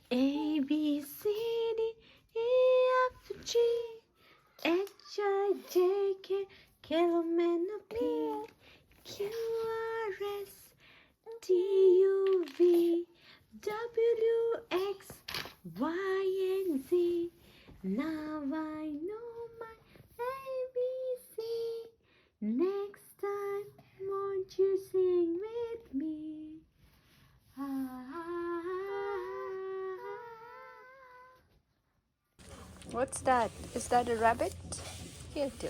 A B C D E F G H I J K L M N O P Q R S T U V W X Y and Z. Now I know my ABC. Next time, won't you sing with me? What's that? Is that a rabbit? Here too.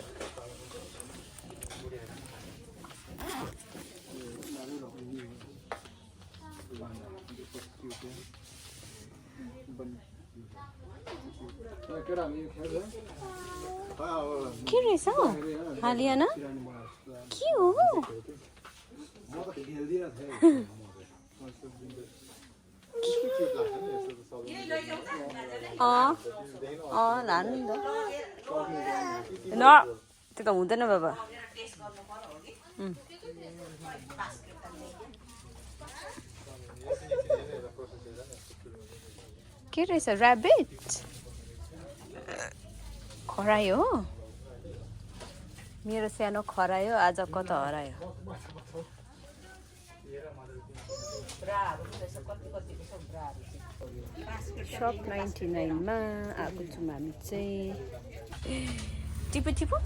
के रहेछ हालियाना के हो लानु नि त न त्यो त हुँदैन बाबा के रहेछ ऱ्याबिट खरायो हो मेरो सानो खरायो आज कता हरायो शप 99 मा आएको छौँ हामी चाहिँ टिपो टिपो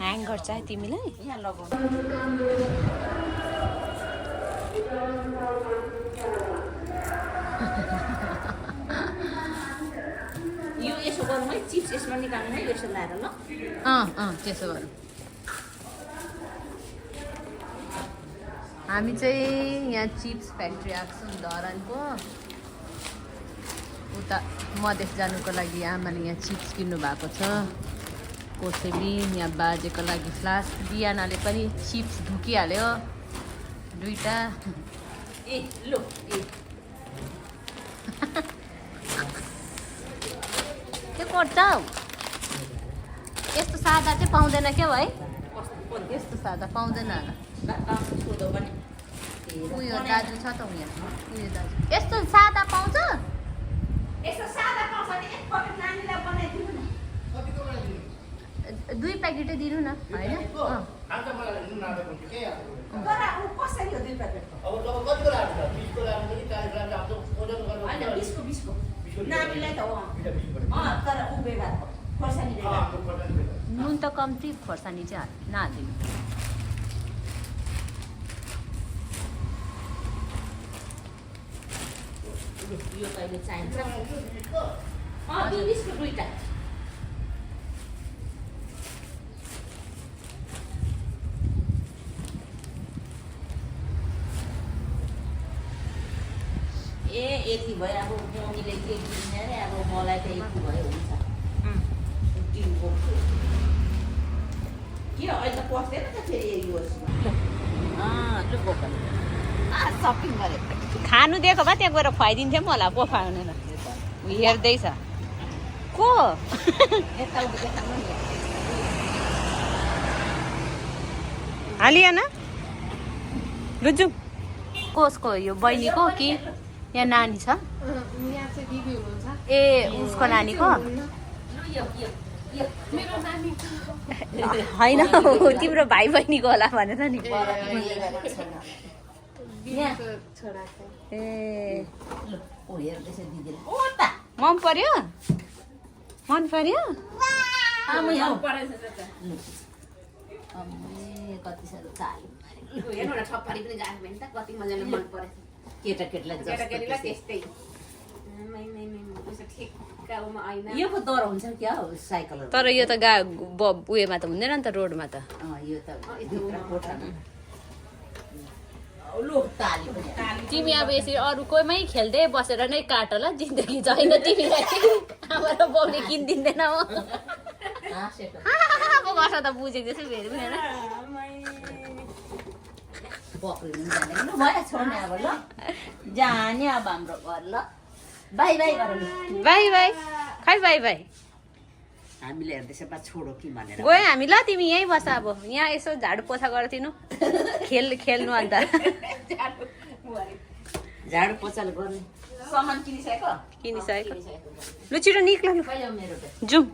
ह्याङ गर्छ है तिमीलाई यहाँ लगाऊ यो यसो गरौँ है चिप्स यसमा निकाल्नु है यसो लाएर ल त्यसो गरौँ हामी चाहिँ यहाँ चिप्स फ्याक्ट्री आएको छौँ धरानको उता मधेस जानुको लागि आमाले यहाँ चिप्स किन्नु भएको छ कोसेली यहाँ बाजेको लागि फ्लास्क दियानाले पनि चिप्स ढुकिहाल्यो दुईटा ए लो ए के गर्छौ यस्तो सादा चाहिँ पाउँदैन क्या है यस्तो सादा पाउँदैन होला उयो दाजु छ त उयो उयो दाजु यस्तो सादा पाउँछ यस्तो सादा पाउँछ भने एक पकेट नानीलाई बनाइदिनु न दुई प्याकेटै दिनु न हैन नुन त कम्ती खोर्सानी चाहिँ नहालिदिनु यो कहिले चाहिन्छ बिस्कुट दुईटा ए यति भयो अब मम्मीले के किन्ने अरे अब मलाई त यति भयो हुन्छ के अहिले त पस्दैन त फेरि यो सपिङ गरे खानु दिएको भए त्यहाँ गएर खुवाइदिन्थ्यो पनि होला पो खुवाउनेन हेर्दैछ को हालिएन लुजु कसको यो बहिनीको कि यहाँ नानी छ ए उसको नानीको होइन तिम्रो भाइ बहिनीको होला भनेर नि ए मन पर्यो मन पर्यो कति साह्रो चाल्यो केटाकेटीलाई त्यस्तै यो पो डर हुन्छ क्या हो साइकल तर यो त उयोमा त हुँदैन नि त रोडमा त यो त तिमी अब यसरी अरू कोहीमै खेल्दै बसेर नै काट ल जिन्दगी छैन तिमीलाई आमा र बाउले किनिदिँदैन हो पो गर्छ त बुझेको जस्तो फेरि पनि होइन पक्रिनु जाने भयो छोड्ने अब ल जाने अब हाम्रो घर ल बाई बाई गर बाई बाई खै बाई बाई हामीले हेर्दैछ बा छोडो कि भनेर गयो हामी ल तिमी यहीँ बस अब यहाँ यसो झाडु पोछा गरिदिनु खेल्नु अन्त झाडु पोछाल गर्ने सामान किनिसकेको लु छिटो निक्ल मेरो जाउँ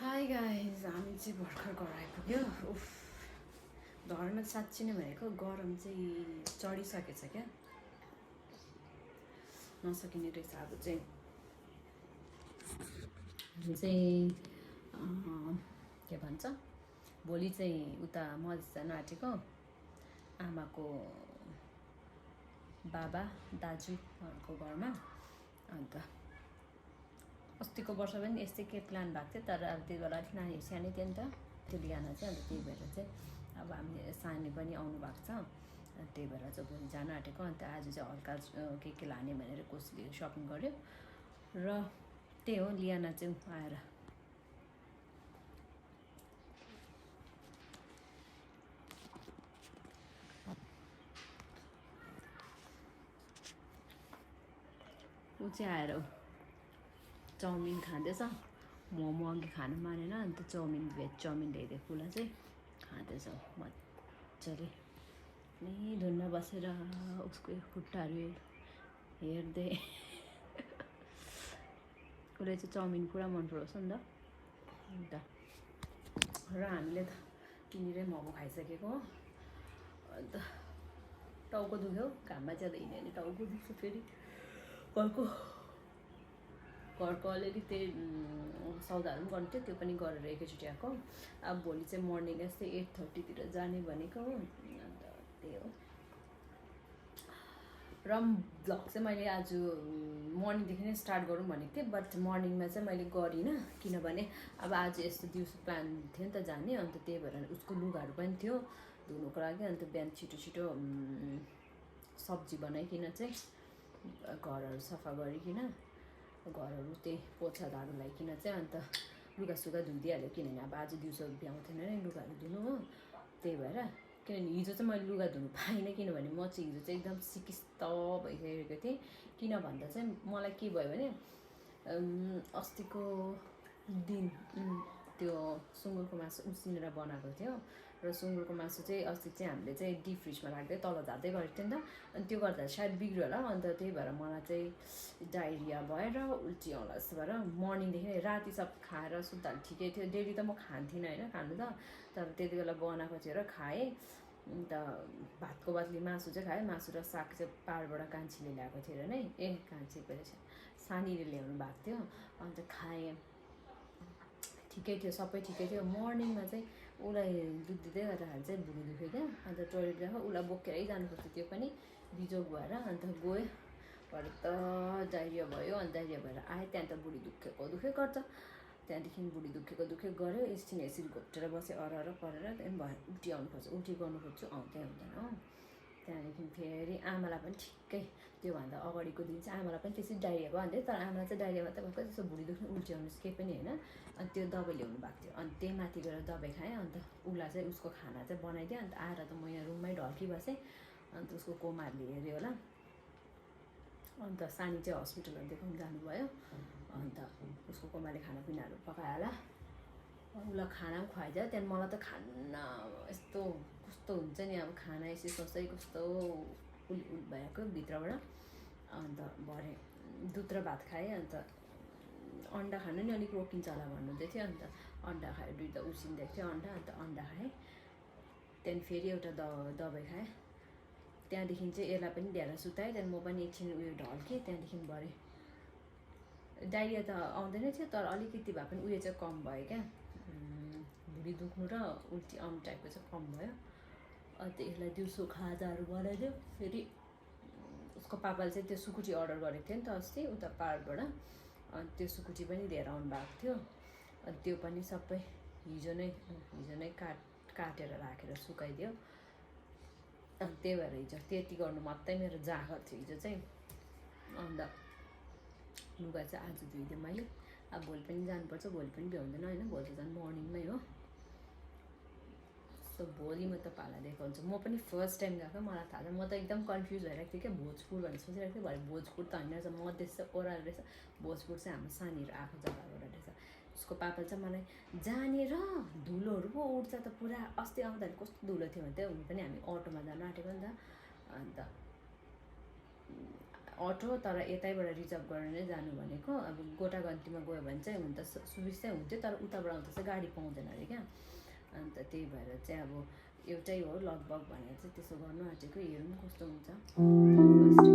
हाई गाइज हामी चाहिँ भर्खर घर आइपुग्यो उफ घरमा साँच्ची नै भनेको गरम चाहिँ चढिसकेछ क्या नसकिने रहेछ अब चाहिँ के भन्छ भोलि चाहिँ उता मधेस जान आँटेको आमाको बाबा दाजुहरूको घरमा अन्त अस्तिको वर्ष पनि यस्तै के प्लान भएको थियो तर अब त्यो बेला अलिक नानीहरू सानै थियो नि त त्यो ल्यान चाहिँ अन्त त्यही भएर चाहिँ अब हामी सानी पनि आउनु भएको छ त्यही भएर चाहिँ भोलि जान आँटेको अन्त आज चाहिँ हल्का के लाने भनेर कसले सपिङ गर्यो र त्यही हो लियाना चाहिँ आएर ऊ चाहिँ आएर चाउमिन खाँदैछ मोमो अघि खानु मानेन अन्त चाउमिन भेज चाउमिन ल्याइदिएको उसलाई चाहिँ खाँदैछ मजाले नि धुन्न बसेर उसको खुट्टाहरू हेर्दै उसले चाहिँ चाउमिन पुरा मन पराउँछ नि त र हामीले त किनेरै मोमो खाइसकेको हो अन्त टाउको दुख्यो घाममा ज्यादा हिँड्यो भने टाउको दुख्छ फेरि घरको अलिअलि त्यही सौदाहरू पनि गर्नु थियो त्यो पनि गरेर एकैचोटि आएको अब भोलि चाहिँ मर्निङ यस्तै 8:30तिर जाने भनेको हो अन्त त्यही हो र भ्लग चाहिँ मैले आज मर्निङदेखि नै स्टार्ट गरौँ भनेको थिएँ बट मर्निङमा चाहिँ मैले गरिनँ किनभने अब आज यस्तो दिउँसो प्लान थियो नि त जाने अन्त त्यही भएर उसको लुगाहरू पनि थियो धुनुको लागि अन्त बिहान छिटो छिटो सब्जी बनाइकन चाहिँ घरहरू सफा गरिकन घरहरू त्यही पोछा झाडु लगाइकन चाहिँ अन्त लुगासुगा धुइदिइहाल्यो किनभने अब आज दिउँसो भ्याउँथेन नै लुगाहरू धुनु हो त्यही भएर किनभने हिजो चाहिँ मैले लुगा धुनु पाइनँ किनभने म चाहिँ हिजो चाहिँ एकदम सिकिस्त भइसकेको थिएँ किन भन्दा चाहिँ मलाई के भयो भने अस्तिको दिन त्यो सुँगुरको मासु उसिनेर बनाएको थियो र सुँगुरको मासु चाहिँ अस्ति चाहिँ हामीले चाहिँ डिप फ्रिजमा राख्दै तल झार्दै गरेको थियो नि त अनि त्यो गर्दा सायद बिग्रियो होला अन्त त्यही भएर मलाई चाहिँ डायरिया भएर उल्टी आउला जस्तो भएर मर्निङदेखि नै राति सब खाएर सुत्दा ठिकै थियो डेली त म खान्थिनँ होइन खानु त तर त्यति बेला बनाएको थियो र खाएँ अन्त भातको बदली मासु चाहिँ खाएँ मासु र साग चाहिँ पाहाडबाट कान्छीले ल्याएको थियो र नै कान्छी पहिले सानीले ल्याउनु भएको थियो अन्त खाएँ ठिकै थियो सबै ठिकै थियो मर्निङमा चाहिँ उसलाई दुध दिँदै गर्दाखेरि चाहिँ भुँडी दुख्यो क्या अन्त टोइलेट गएको उसलाई बोकेरै जानुपर्छ त्यो पनि बिजोग भएर अन्त गयो भरे त डाइरिया भयो अन्त डाइरिया भएर आएँ त्यहाँ त बुढी दुखेको गर्छ त्यहाँदेखि बुढी दुखेको गऱ्यो एकछिन यसरी घोप्टेर बसेँ अर परेर त्यहाँदेखि भयो उल्टी आउनुपर्छ उल्टी गर्नु खोज्छु आउँदै हुँदैन हो त्यहाँदेखि फेरि आमालाई पनि ठिकै त्योभन्दा अगाडिको दिन चाहिँ आमालाई पनि त्यसरी डाइरिया भयो अन्त तर आमालाई चाहिँ डाइरिया मात्रै भएको त्यस्तो भुँडी दुख्ने उल्टी आउनु केही पनि होइन अनि त्यो दबाई ल्याउनु भएको थियो अनि त्यही माथि गएर दबाई खाएँ अन्त उसलाई चाहिँ उसको खाना चाहिँ बनाइदिएँ अन्त आएर त म यहाँ रुममै ढल्किबसेँ अन्त उसको कोमारले हेऱ्यो होला अन्त सानी चाहिँ हस्पिटलमा देखाउनु जानुभयो अन्त उसको कोमाले खानापिनाहरू पकायो होला उसलाई खाना पनि खुवाइदियो त्यहाँदेखि मलाई त खाना यस्तो कस्तो हुन्छ नि अब खाना यसरी सोच्दै कस्तो उल भएको भित्रबाट अन्त भरे दुध र भात खाएँ अन्त अन्डा खानु नि अलिक रोकिन्छ होला भन्नुहुँदै थियो। अन्त अन्डा खायो, दुईवटा उसिनिदिएको थियो अन्डा, अन्त अन्डा खाएँ। त्यहाँदेखि फेरि एउटा दबाई खाएँ। त्यहाँदेखि चाहिँ यसलाई पनि ल्याएर सुताएँ। त्यहाँदेखि म पनि एकछिन उयो ढल्केँ। त्यहाँदेखि भरे डाइरिया त आउँदैन थियो, तर अलिकति भए पनि उयो चाहिँ कम भयो क्या, भुँडी दुख्नु र उल्टी आउने टाइपको चाहिँ कम भयो। अन्त यसलाई दिउँसो खाजाहरू बनाइदियो। फेरि उसको पापाले चाहिँ त्यो सुकुटी अर्डर गरेको थियो नि त अस्ति उता पाहाडबाट, अनि त्यो सुकुटी पनि लिएर आउनु भएको थियो। अनि त्यो पनि सबै हिजो नै काटेर राखेर सुकाइदियो। अनि त्यही भएर हिजो त्यति गर्नु मात्रै मेरो जाँगर थियो हिजो चाहिँ। अन्त लुगा चाहिँ आज धोइदिएँ मैले। अब भोलि पनि जानुपर्छ, भोलि पनि भ्याउँदैन होइन, भोलि त झन् मर्निङमै हो। सो भोलि म तपाईँहरूलाई देखाउँछु। म पनि फर्स्ट टाइम गएको, मलाई थाहा छ, म त एकदम कन्फ्युज भइरहेको थिएँ क्या, भोजपुर भनेर सोचिरहेको थिएँ। भरे भोजपुर त होइन रहेछ, मधेस चाहिँ ओह्रालो रहेछ, भोजपुर चाहिँ हाम्रो सानीहरू आएको जग्गाबाट रहेछ। उसको पापाले चाहिँ मलाई जानेर धुलोहरू पो उड्छ त पुरा, अस्ति आउँदाखेरि कस्तो धुलो थियो भने चाहिँ, हुनु पनि हामी अटोमा जानु आँटेको नि त। अन्त अटो तर यतैबाट रिजर्भ गरेर नै जानु भनेको। अब गोटागन्तीमा गयो भने चाहिँ हुन त सुविस्तै हुन्थ्यो, तर उताबाट आउँदा चाहिँ गाडी पाउँदैन अरे क्या। अन्त त्यही भएर चाहिँ अब एउटै हो लगभग भनेर चाहिँ त्यसो गर्नु आँटेको। हेरौँ कस्तो हुन्छ। फर्स्ट